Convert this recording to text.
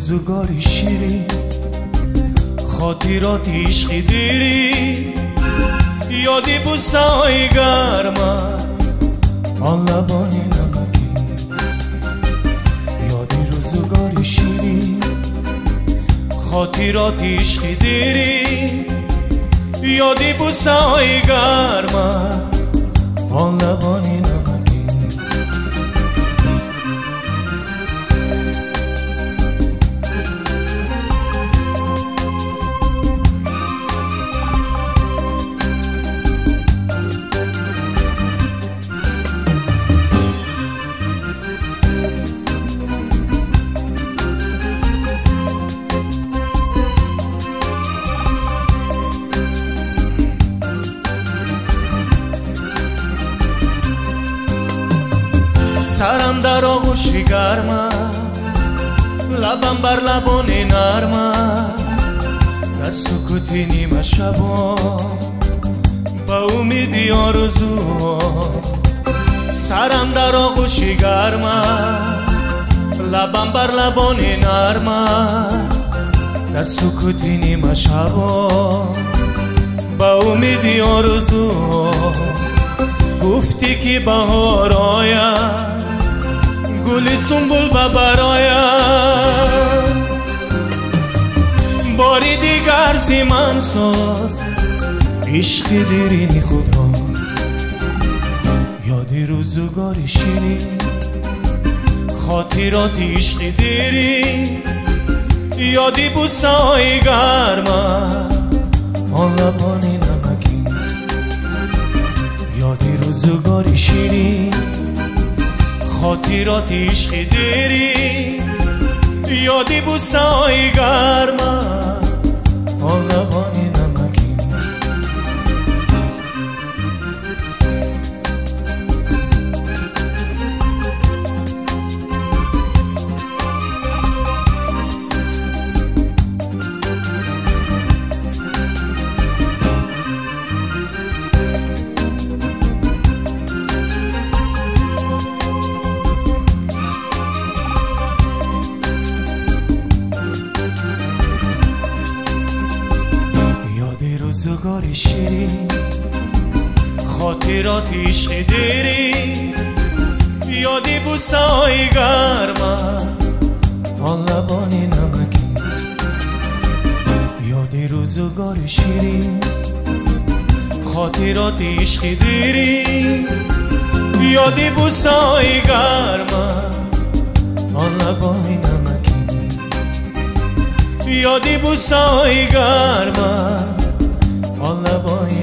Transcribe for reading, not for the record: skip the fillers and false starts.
روزگاری شیرین، خاطرات عشقی دیرین، یادی بوسه‌های گرمت آن لبان نمکین. یادی روزگاری شیرین، خاطرات عشقی دیرین، یادی بوسه‌های گرمت آن لبان نمکین. سرم در آغوشی گرمت، لبم بر لبان نرمت، در سکوت نیمه شبا با امیدی آرزوها. سرم در آغوشی گرمت، لبم بر لبان نرمت، در سکوت نیمه شبا با امیدی آرزوها. گفتی که بهار آید، گل سنبل ببراید، باری دیگر زی من ساز عشق دیرین خود را. یاد روزگار شیرین، خاطرات عشق دیرین، یادی بوسه‌های گرمت آن لبان نمکین. یادی روزگار شیرین، خاطرات عشق دیرین، یادی بوسه‌های گرمت آن لبان نمکین. روزگار شیرین، خاطرات عشق دیرین، یادی بوسه‌های گرمت آن لبان نمکین. یادی روزگار شیرین، خاطرات عشق دیرین، یادی بوسه‌های گرمت آن لبان نمکین. یادی بوسه‌های گرمت آن لبان.